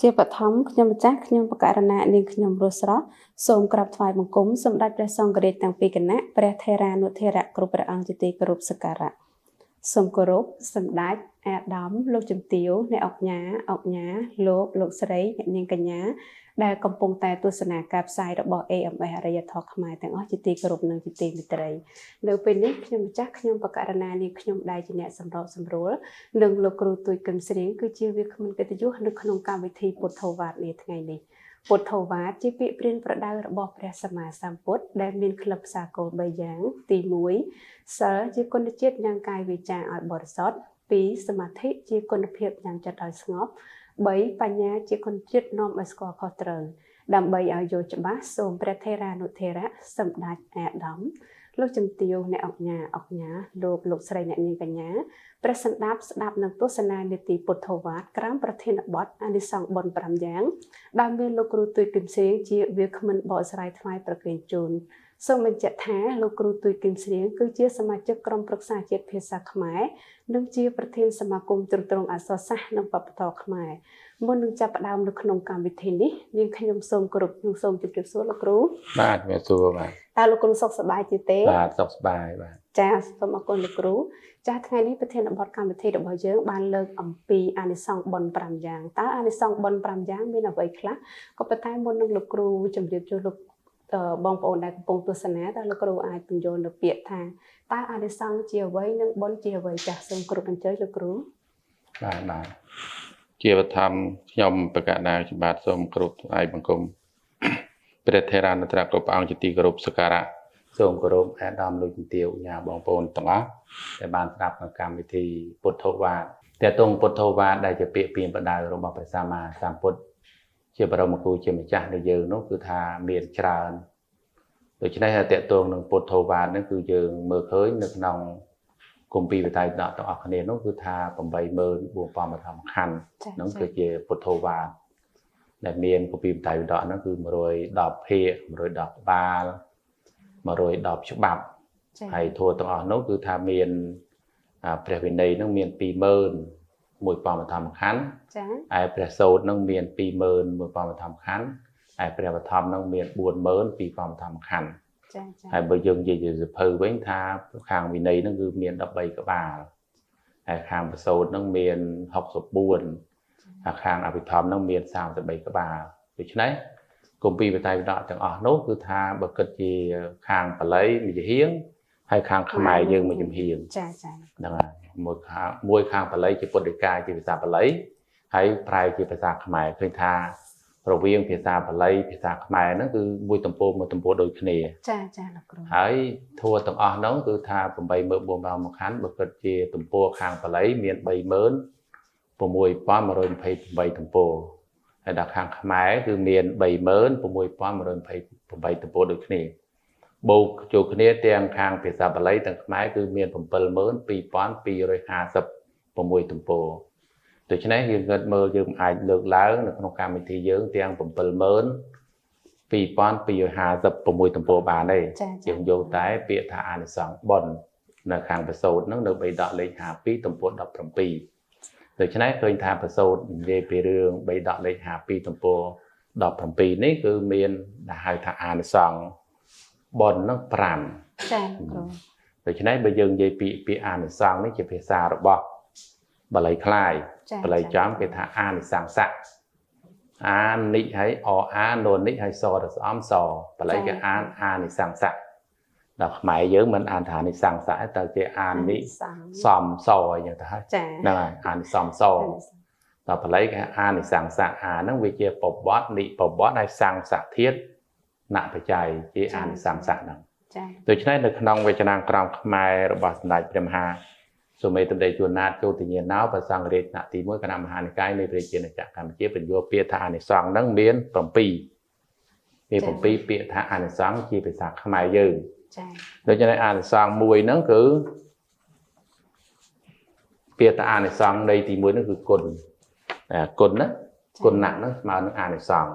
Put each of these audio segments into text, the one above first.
ជាបឋមខ្ញុំម្ចាស់ខ្ញុំបករណានាងខ្ញុំរស់ស្រស់សូមក្រាបថ្វាយបង្គំសម្ដេចព្រះសង្ឃរាជទាំងពីរគណៈព្រះថេរានុថេរៈគ្រប់ព្រះអង្គជាទីគោរពសក្ការៈសូមគោរពសម្ដេចអាដាមលោកជំទាវអ្នកអុកញ៉ាអុកញ៉ាលោកលោកស្រីអ្នកនាងកញ្ញាដែលកំពុងតែទស្សនាការផ្សាយរបស់ AMS អរិយធម៌ខ្មែរទាំងអស់ជាទីគោរពនិងជាទីមេត្រីនៅពេលនេះខ្ញុំម្ចាស់ខ្ញុំបករណានាងខ្ញុំដែលជាអ្នកសម្របសម្រួលនិងលោកគ្រូទួយកឹមស្រៀងគឺជាវាគ្មិនកិត្តិយសនៅក្នុងកម្មវិធីពុទ្ធោវាទនាថ្ងៃនេះពុទ្ធោវាទជាពាក្យព្រានប្រដៅរបស់ព្រះសម្មាសម្ពុទ្ធដែលមានក្លឹបសាគរ3យ៉ាងទី1សិលជាគុណជាតិញ៉ាំងកាយវាចាឲ្យបរិសុទ្ធ2សមាធិជាគុណភាពញ៉ាំងចិត្តឲ្យស្ងប់3បញ្ញាជាគុណជាតិនាំឲ្យស្គាល់ខុសត្រូវដើម្បីឲ្យយល់ច្បាស់សូមព្រះថេរានុថេរៈសម្ដេចអាដាមលោកជំទាវអ្នកអុកញ៉ាអុកញ៉ាលោកលោកស្រីអ្នកនាងកញ្ញាព្រះសន្តាប់ស្ដាប់និងទស្សនានីតិពុទ្ធោវាទក្រោមប្រធានបទអានិសង្សបុណ្យ5យ៉ាងដែលមានលោកគ្រូទួយកឹមស្រៀងជាវាគ្មិនបកស្រាយថ្វាយប្រគេនជូនសូមបញ្ជាក់ថាលោកគ្រូទួយកឹមស្រៀងគឺជាសមាជិកក្រុមប្រឹក្សាជាតិភាសាខ្មែរនិងជាប្រធានសមាគមទ្រទ្រង់អក្សរសាស្ត្រនិងវប្បធម៌ខ្មែរមុននឹងចាប់ផ្ដើមនៅក្នុងកម្មវិធីនេះនាងខ្ញុំសូមគោរពនិងសូមជម្រាបសួរលោកគ្រូបាទជំរាបសួរបាទតើលោកគ្រូសុខសប្បាយជាទេបាទសុខសប្បាយបាទចាសូមអរគុណលោកគ្រូចាថ្ងៃនេះប្រធានបទកម្មវិធីរបស់យើងបានលើកអំពីអានិសង្សបុណ្យ5យ៉ាងតើអានិសង្សបុណ្យ5យ៉ាងមានអ្វីខ្លះក៏ប៉ុន្តែមុននឹងលោកគ្រូជម្រាបជូនលោកបងប្អូនដែលកំពុងទស្សនាតើលោកគ្រូអាចពន្យល់នៅពាក្យថាតើអានិសង្សជាអ្វីនិងបុណ្យជាអ្វីចាស់សូមគោរពអញ្ជើញលោកគ្រូបាទបាទជាបឋមខ្ញុំបកណាខ្ញុំបាទសូមគោរពថ្វាយបង្គំព្រះថេរានុថេរៈគ្រប់ព្រះអង្គជាទីគោរពសក្ការៈសូមគោរពអាដាមលោកជំទាវញ៉ាបងប្អូនទាំងអស់ដែលបានស្ដាប់នៅកម្មវិធីពុទ្ធោវាទតេតងពុទ្ធោវាទដែលជាពាក្យពានបដៅរបស់ព្រះសម្មាសម្ពុទ្ធជាបរមគ្រូជាម្ចាស់នៃយើងនោះគឺថាមានច្រើនដូច្នេះតេតងនឹងពុទ្ធោវាទនេះគឺយើងមើលឃើញនៅក្នុងគម្ពីរបត្រៃដកទាំងអស់គ្នានោះគឺថា84000ធម្មខណ្ឌហ្នឹងគឺជាពុទ្ធោវាទដែលមានគម្ពីរបត្រៃដកហ្នឹងគឺ110ភាគ110ក្បាល110ច្បាប់ហើយធัวទាំងអស់នោះគឺថាមានព្រះវិន័យហ្នឹងមាន21000ធម្មខណ្ឌឯព្រះសូត្រហ្នឹងមាន21000ធម្មខណ្ឌឯព្រះបឋមហ្នឹងមាន42000ធម្មខណ្ឌហើយបើយើងនិយាយជាសភៅវិញថាខាងវិន័យហ្នឹងគឺមាន13ក្បាលហើយខាងប្រសូតហ្នឹងមាន64ហើយខាងអភិធម្មហ្នឹងមាន33ក្បាលដូច្នេះគម្ពីរបត្រៃបដកទាំងអស់នោះគឺថាបើគិតជាខាងបាលីមួយចំហៀងហើយខាងខ្មែរយើងមួយចំហៀងចាចាហ្នឹងហើយមួយខាងបាលីជាពុទ្ធដីកាជាភាសាបាលីហើយប្រែជាភាសាខ្មែរឃើញថារវាងភាសាបាលីភាសាខ្មែរហ្នឹងគឺមួយទំព័រមួយទំព័រដូចគ្នាចាចាលោកគ្រូហើយធัวទាំងអស់ហ្នឹងគឺថា84000ខណ្ឌបើគិតជាទំព័រខាងបាលីមាន36128ទំព័រហើយដល់ខាងខ្មែរគឺមាន36128ទំព័រដូចគ្នាបូកចូលគ្នាទាំងខាងភាសាបាលីទាំងខ្មែរគឺមាន72256ទំព័រដូច្នេះយើងគិតមើលយើងអាចលើកឡើងនៅក្នុងកម្មវិធីយើងទាំង72256ទំព័របានទេយើងយកតែពាក្យថាអានិសង្សបុណ្យនៅខាងប្រសូតហ្នឹងនៅបៃដកលេខ52ទំព័រ17ដូច្នេះឃើញថាប្រសូតនិយាយពីរឿងបៃដកលេខ52ទំព័រ17នេះគឺមានដែលហៅថាអានិសង្សបុណ្យហ្នឹង5ចាគ្រូដូច្នេះបើយើងនិយាយពីពាក្យអានិសង្សនេះជាភាសារបស់បាលីខ្លាយបាលីចំគេថាអានិសង្សៈអានិហើយអអាននិហើយសរស្អំសបាលីគេអានអានិសង្សៈដល់ខ្មែរយើងមិនអានថានិសង្សៈតែគេអានិសំសអញ្ចឹងទៅហើយហ្នឹងហើយអានិសំសដល់បាលីគេអានិសង្សៈអាហ្នឹងវាជាប្រវត្តិនិប្រវត្តិហើយសង្សៈធាតុណបច្ច័យជាអានិសង្សៈហ្នឹងដូច្នេះនៅក្នុងវចនាក្រមខ្មែររបស់សម្ដេចព្រះមហាសុមេតន្ត្រីជួនណាតចូលទញ្ញាណោព្រះសង្ឃរាជថ្នាក់ទី1គណៈមហានិកាយនៃព្រះជាណាចក្រកម្ពុជាបញ្យល់ពាក្យថាអានិសង្សហ្នឹងមាន7មាន7ពាក្យថាអានិសង្សជាភាសាខ្មែរយើងចាដូច្នេះអានិសង្សមួយហ្នឹងគឺពាក្យថាអានិសង្សនៃទី1ហ្នឹងគឺគុណគុណណាគុណណៈហ្នឹងស្មើនឹងអានិសង្ស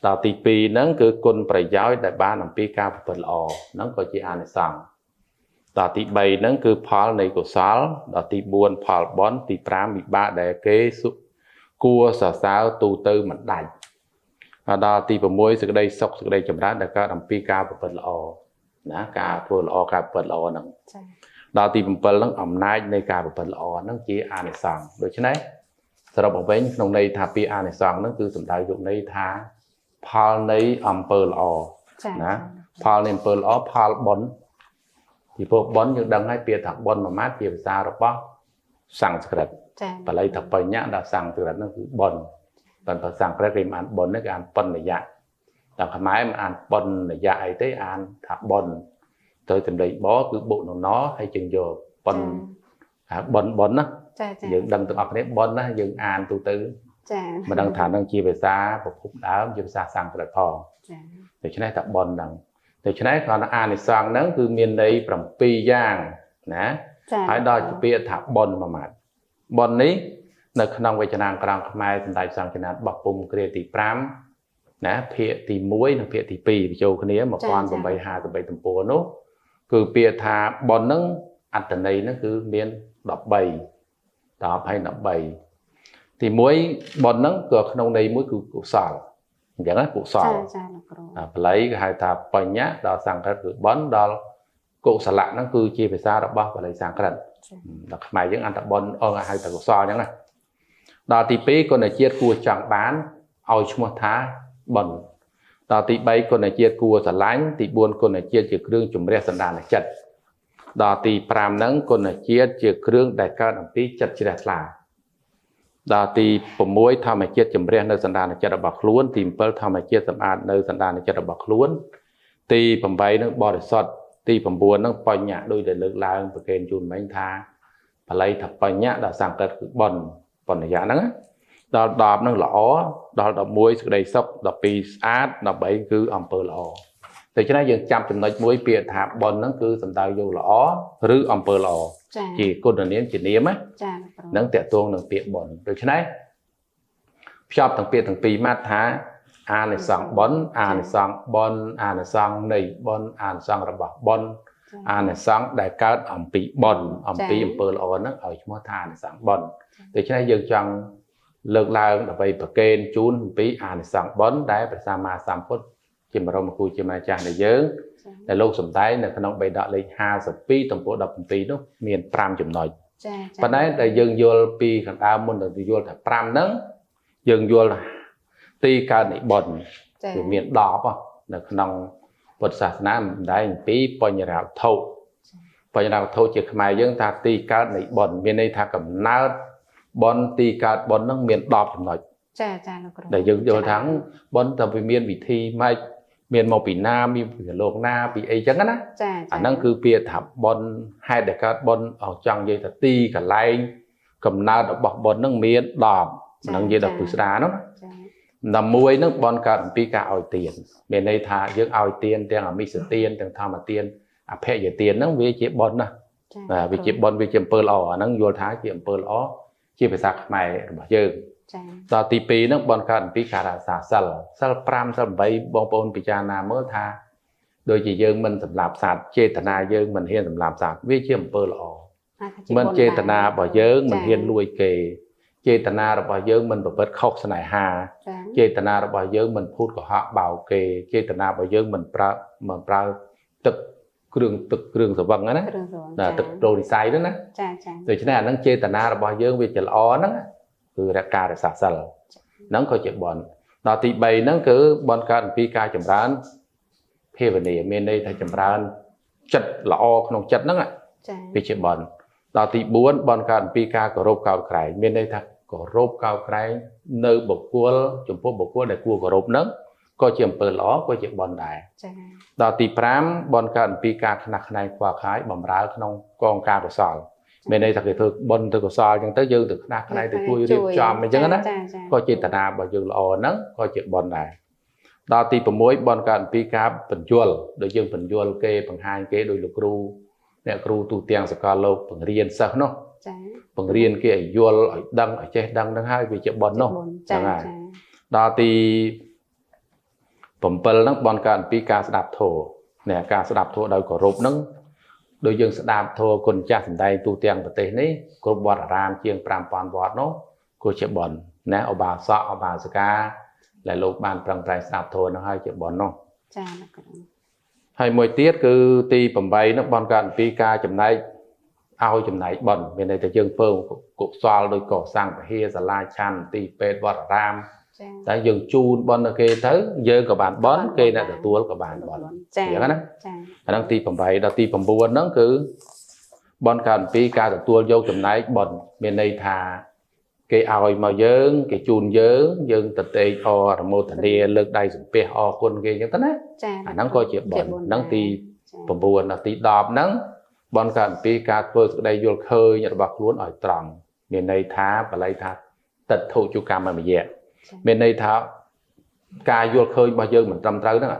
ដល់ទី2ហ្នឹងគឺគុណប្រយោជន៍ដែលបានអំពីការប្រព្រឹត្តល្អហ្នឹងក៏ជាអានិសង្សដល់ទី3ហ្នឹងគឺផលនៃកុសលដល់ទី4ផលបុណ្យទី5វិបាកដែលគេ គួរសរសើរទូទៅមិនដាច់ដល់ទី6សេចក្តីសុខសេចក្តីចម្រើនដែលកើតអំពីការប្រព្រឹត្តល្អណាការធ្វើល្អការប្រព្រឹត្តល្អហ្នឹង ចា៎ ដល់ទី7ហ្នឹងអំណាចនៃការប្រព្រឹត្តល្អហ្នឹងជាអានិសង្សដូច្នេះសរុបមកវិញក្នុងន័យថាពាក្យអានិសង្សហ្នឹងគឺសំដៅយកន័យថាផលនៃអំពើល្អ ចា៎ ណាផលនៃអំពើល្អផលបុណ្យពីព្រោះបុណ្យយើងដឹងហើយពាក្យថាបុណ្យមួយម៉ាត់ជាភាសារបស់សំស្ក្រឹត ចា៎ បាលីថាបញ្ញៈដល់សំស្ក្រឹតហ្នឹងគឺបុណ្យតែភាសាសំស្ក្រឹតគេមិនអានបុណ្យទេគេអានបញ្ញៈតែខ្មែរមិនអានបញ្ញៈអីទេអានថាបុណ្យទៅសម្លេងបគឺបុកនណហើយจึงយកបុណ្យហៅបុណ្យបុណ្យណា ចាចា យើងដឹងទាំងអស់គ្នាបុណ្យណាយើងអានទូទៅ ចា មិនដឹងថានឹងជាភាសាប្រភពដើមជាភាសាសំស្ក្រឹតផង ចា ដូច្នេះតែបុណ្យហ្នឹងដូច្នេះគ្រាន់តែអានិសង្សហ្នឹងគឺមានន័យ7យ៉ាងណា ចា ហើយដល់ជាពាក្យថាបុណ្យមួយម៉ាត់បុណ្យនេះនៅក្នុងវចនានុក្រមខ្មែរសម្ដេចសង្ឃនាថបោះពុំគ្រាទី5ណាភាគទី1និងភាគទី2បញ្ចូលគ្នា1853ទំព័រនោះគឺពាក្យថាបុណ្យហ្នឹងអត្ថន័យហ្នឹងគឺមាន13 10ហើយ13ទី1បុណ្យហ្នឹងក៏ក្នុងន័យមួយគឺកុសលអញ្ចឹងណាកុសល ចាចាលោកគ្រូ បាលីគេហៅថាបញ្ញៈដល់សំស្ក្រឹតគឺបុណ្យដល់កុសលៈហ្នឹងគឺជាភាសារបស់បាលីសំស្ក្រឹត ចា ដល់ខ្មែរយើងអានថាបុណ្យអងហៅថាកុសលអញ្ចឹងណាដល់ទី2គុណជាតិគួរចង់បានឲ្យឈ្មោះថាបុណ្យដល់ទី3គុណជាតិគួរស្រឡាញ់ទី4គុណជាតិជាគ្រឿងជំរះសន្តានចិត្តដល់ទី5ហ្នឹងគុណជាតិជាគ្រឿងដែលកើតអំពីចិត្តជ្រះថ្លាដល់ទី6ធម្មជាតិជំរះនៅសន្តានចិត្តរបស់ខ្លួនទី7ធម្មជាតិសម្អាតនៅសន្តានចិត្តរបស់ខ្លួនទី8នឹងបរិសុទ្ធទី9នឹងបញ្ញៈដោយដែលលើកឡើងប្រកេនជូនមិញថាបាលីថាបញ្ញៈដល់សំស្ក្រឹតគឺបុណ្យបញ្ញៈហ្នឹងដល់10នឹងល្អដល់11សេចក្តីសុខ12ស្អាត13គឺអំពើល្អដូច្នេះយើងចាប់ចំណុចមួយពាក្យថាបុណ្យហ្នឹងគឺសំដៅយកល្អឬអំពើល្អ ចា ជាគុណនាមជានាមណា ចាលោកគ្រូ នឹងតកតងនឹងពាក្យបុណ្យដូច្នេះភ្ជាប់ទាំងពាក្យទាំងពីរម៉ាត់ថាអានិសង្សបុណ្យអានិសង្សបុណ្យអានិសង្សនៃបុណ្យអានិសង្សរបស់បុណ្យអានិសង្សដែលកើតអំពីបុណ្យអំពីអំពើល្អហ្នឹងឲ្យឈ្មោះថាអានិសង្សបុណ្យដូច្នេះយើងចង់លើកឡើងដើម្បីប្រកេនជូនអំពីអានិសង្សបុណ្យដែលព្រះសម្មាសម្ពុទ្ធជាបរមគ្រូជាម្ចាស់នៃយើង ចា ដែលលោកសម្ដែងនៅក្នុងបិដកលេខ52ទំព័រ17នោះមាន5ចំណុច ចាចា ប៉ុន្តែដែលយើងយល់ពីខាងដើមមុនដែលយល់ថា5ហ្នឹងយើងយល់ទីកើតនៃបុណ្យ ចា វាមាន10ហ៎នៅក្នុងពុទ្ធសាសនាម្ដែងអំពីបញ្ញរវត្ថុបញ្ញរវត្ថុជាខ្មែរយើងថាទីកើតនៃបុណ្យមានន័យថាកំណើតបុណ្យទីកើតបុណ្យហ្នឹងមាន10ចំណុច ចាចាលោកគ្រូ ដែលយើងយល់ថាបុណ្យតើវាមានវិធីម៉េចមានមកពីណាមានពីលោកណាពីអីចឹងណា ចា អាហ្នឹងគឺពាក្យថាបុណ្យហេតុដែលកើតបុណ្យអស់ចង់និយាយថាទីកន្លែងកំណើតរបស់បុណ្យហ្នឹងមាន10ហ្នឹងនិយាយដល់ពិស្ដារហ្នឹង ចា ដល់មួយហ្នឹងបុណ្យកើតអំពីការឲ្យទានមានន័យថាយើងឲ្យទានទាំងអមិសទានទាំងធម្មទានអភយទានហ្នឹងវាជាបុណ្យណា ចា បាទវាជាបុណ្យវាជាអំពើល្អអាហ្នឹងយល់ថាជាអំពើល្អជាភាសាខ្មែររបស់យើង ចា ដល់ទី2ហ្នឹងបុណ្យកើតអំពីការរក្សាសិលសិល5សិល8បងប្អូនពិចារណាមើលថាដូចជាយើងមិនសម្លាប់សត្វចេតនាយើងមិនហ៊ានសម្លាប់សត្វវាជាអំពើល្អ អាចថាជា មិន បុណ្យ ចេតនារបស់យើងមិន ចា ហ៊ានលួចគេចេតនារបស់យើងមិនប្រព្រឹត្តខុសស្នេហា ចា ចេតនារបស់យើងមិនភូតកុហកបោកគេចេតនារបស់យើងមិនប្រើទឹកគ្រឿងទឹកគ្រឿងស្រវឹងហ្នឹងណា គ្រឿងស្រវឹង ណាទឹកប្រូនិស័យហ្នឹងណា ចាចា ដូច្នេះអាហ្នឹងចេតនារបស់យើងវាជាល្អហ្នឹងគឺរក្សារក្សាសិលហ្នឹងក៏ជាបុណ្យដល់ទី3ហ្នឹងគឺបុណ្យកើតអំពីការចម្រើនភាវនាមានន័យថាចម្រើនចិត្តល្អក្នុងចិត្តហ្នឹង ចា វាជាបុណ្យដល់ទី4បុណ្យកើតអំពីការគោរពកោតក្រែងមានន័យថាគោរពកោតក្រែងនៅបុគ្គលចំពោះបុគ្គលដែលគួរគោរពហ្នឹងក៏ជាអំពើល្អក៏ជាបុណ្យដែរ ចា ដល់ទី5បុណ្យកើតអំពីការខ្នះខ្នែងខ្វល់ខ្វាយបំរើក្នុងកងការកុសលមានន័យថាគេធ្វើបុណ្យធ្វើកុសលអញ្ចឹងទៅយើងទៅខ្នះខ្នែងទៅជួយរៀបចំអញ្ចឹងណា ចាចា ក៏ចេតនារបស់យើងល្អហ្នឹងក៏ជាបុណ្យដែរដល់ទី6បុណ្យកើតអំពីការបញ្យល់ដូចយើងបញ្យល់គេបង្ហាញគេដោយលោកគ្រូអ្នកគ្រូទូទាំងសកលលោកបង្រៀនសិស្សនោះ ចា បង្រៀនគេឲ្យយល់ឲ្យដឹងឲ្យចេះដឹងហ្នឹងហើយវាជាបុណ្យនោះ បុណ្យចា ហ្នឹងហើយ ចា ដល់ទី7ហ្នឹងបុណ្យកើតអំពីការស្ដាប់ធម៌នេះការស្ដាប់ធម៌ដោយគោរពហ្នឹងដូចយើងស្ដាប់ធម៌គុណចាស់សម្ដែងទូទាំងប្រទេសនេះគ្រប់វត្តអារាមជាង5000វត្តនោះក៏ជាបុណ្យ ណាឧបាសកឧបាសិកាដែលលោកបានប្រឹងប្រែងស្ដាប់ធម៌ហ្នឹងហើយជាបុណ្យនោះ ចាលោកគ្រូ ហើយមួយទៀតគឺទី8នោះបុណ្យកើតអំពីការចំណែកឲ្យចំណែកបុណ្យមានន័យថាយើងធ្វើកុសលដោយកសាងពហិសាលាឆាន់ទីពេទ្យវត្តអារាមតែយើងជូនបុណ្យទៅគេទៅយើងក៏បានបុណ្យគេអ្នកទទួលក៏បានបុណ្យ ចា អញ្ចឹងណា ចា អាហ្នឹងទី8ដល់ទី9ហ្នឹងគឺបុណ្យកើតអំពីការទទួលយកចំណែកបុណ្យមានន័យថាគេឲ្យមកយើងគេជូនយើងយើងទៅតេកអរមោទនាលើកដៃសំពះអរគុណគេអញ្ចឹងទៅណា ចា អាហ្នឹងក៏ជាបុណ្យហ្នឹងទី9ដល់ទី10ហ្នឹងបុណ្យកើតអំពីការធ្វើសេចក្តីយល់ឃើញរបស់ខ្លួនឲ្យត្រង់មានន័យថាបាលីថាទិដ្ឋុជកម្មមយៈមានន័យថាការយល់ឃើញរបស់យើងមិនត្រឹមត្រូវហ្នឹង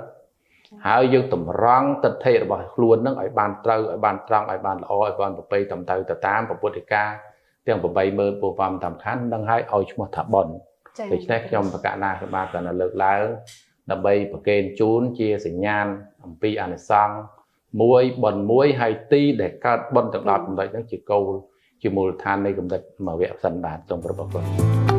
ហើយយើងតម្រង់ទិដ្ឋិរបស់ខ្លួនហ្នឹងឲ្យបានត្រូវឲ្យបានត្រង់ឲ្យបានល្អឲ្យបានប្រពៃត្រឹមត្រូវទៅតាមពុទ្ធិកាទាំង84000តាមខណ្ឌនឹងហើយឲ្យឈ្មោះថាបុណ្យដូច្នេះខ្ញុំបកណាខ្ញុំបាទក៏នៅលើកឡើងដើម្បីប្រគេនជូនជាសញ្ញាណអំពីអានិសង្សមួយបុណ្យមួយហើយទីដែលកើតបុណ្យទាំង10ចំណុចហ្នឹងជាគោលជាមូលដ្ឋាននៃកម្រិតមវៈសិនបាទសូមប្រពន្ធ។